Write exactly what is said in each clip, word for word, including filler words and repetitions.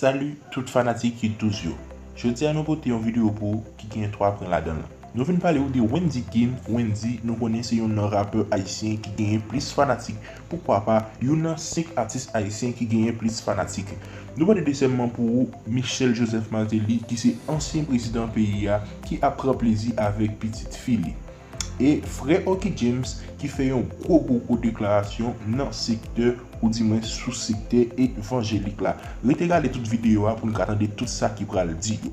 Salut tout fanatik Kid Touz yo. Jodi a nou pote yon videyo pou ou ki gen twa pwen ladan l. Nou vin pale ou de Wendy Kin. Wendy, nou konnen se youn nan rapè ayisyen ki genyen plis fanatik. Poukwa pa, youn nan senk atis ayisyen ki genyen plis fanatik. Nou pote dezyèmman pou ou Michel Joseph Martelly, ki se ansyen prezidan peyi a, ki ap pran plezi avèk pitit fi li. E frè Ocky James ki fè yon gwo gwo gwo deklarasyon nan sektè, oudimwen sou sektè evanjelik la. Rete gade tout videyo a pou n ka tande tout sa ki pral di yo.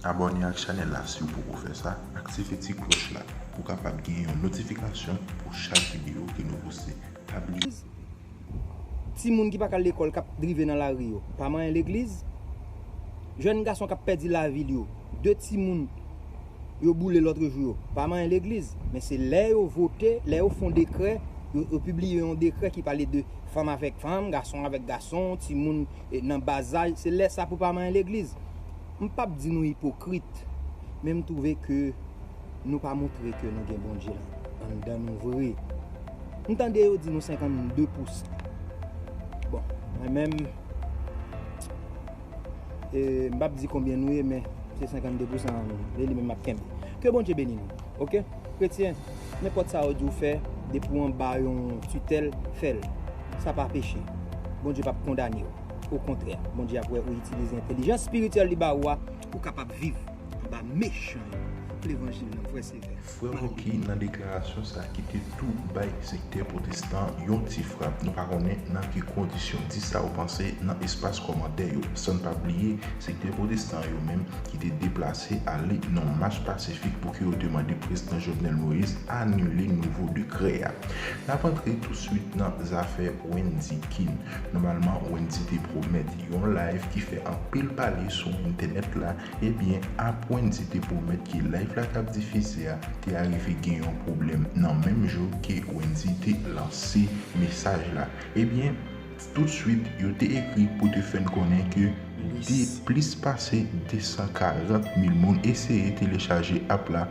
Abòne ak chanèl la si w poko fè sa, aktive ti klòch la pou w kapab gen yon notifikasyon pou chak videyo ke nou poste. Pa bliye. Timoun ki pa k al lekòl k ap drive nan lari yo, pa manyen legliz. Jèn gason k ap pèdi lavi l yo, de timoun yo boule lòt jou yo, pa manyen legliz. Men se lè yo vote, lè yo fè yon dekrè, yo, yo pibliye yon dekrè ki pale de fanm avèk fanm, gason avèk gason, timoun, e, nan bazaj, se lè sa pou pa manyen legliz. M p ap di nou ipokrit, men m twouve ke nou pa montre ke nou gen Bondye anndan nou vre. M tande yo di nou senkannde pousan. Bon, mwen menm, e, m p ap di konbyen nou ye, men se senkannde pousan an nou ye, li menm m ap kenbe. Ke Bondye beni nou, oke? Kretyen, nenpòt sa yo di w fè, depi w anba yon titèl, fè l. Sa pa peche. Bondye p ap kondane w. Okontrè, Bondye ap wè ou itilize entèlijans espirityèl li ba ou a pou w kapab viv anba mechan yo. Levanjil nan vrè sevè. Frè Ocky nan deklarasyon sa ki te tou bay sektè pwotestan yon ti frap. Nou pa konnen nan ki kondisyon. Di sa w panse nan espas kòmantè yo. San n pa bliye, sektè pwotestan yo menm ki te deplase ale nan mach pasifik pou ke yo te mande prezidan Jovenel Moïse anile nouvo dekrè a. N ap antre touswit nan zafè Wendy Kin. Nòmalman, Wendy te pwomèt yon live ki fè anpil pale sou entènèt la. Ebyen, ap Wendy te pwomèt ke live la k ap difize a te arive gen yon pwoblèm nan menm jou ke Wendy te lanse mesaj la. Ebyen, toutswit, yo te ekri pou te fè n konnen ke de, plis pase de san karant mil moun eseye telechaje app la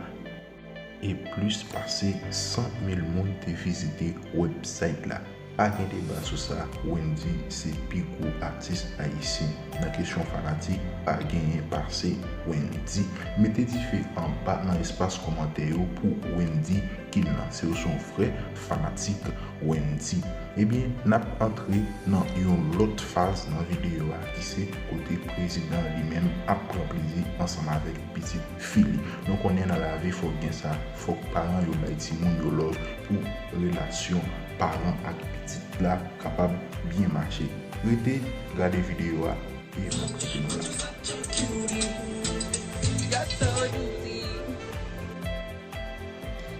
e plis pase san mil moun te vizite website la. Pa gen deba sou sa, Wendy se pi gwo atis ayisyen. Nan kesyon fanatik, pa genyen pase Wendy. Mete dife anba nan espas kòmantè yo pou Wendy Kin nan. Se ou se yon vrè fanatik Wendy. Ebyen, n ap antre nan yon lòt faz nan videyo a, ki se kote prezidan li menm ap pran plezi ansanm avèk pitit fi li. Nou konnen nan lavi fòk gen sa, fòk paran yo bay timoun yo love pou relasyon paran ak pitit la kapab byen mache. Rete gade videyo a e m ap kite nou la.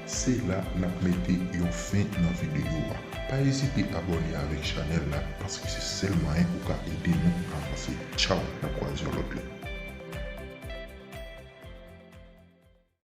Se la n ap mete yon fen nan videyo a. Pa ezite abòne avèk chanèl la, paske se sèl mwayen ou ka ede nou avanse. Tchaw, n ap kwaze yon lòt lè.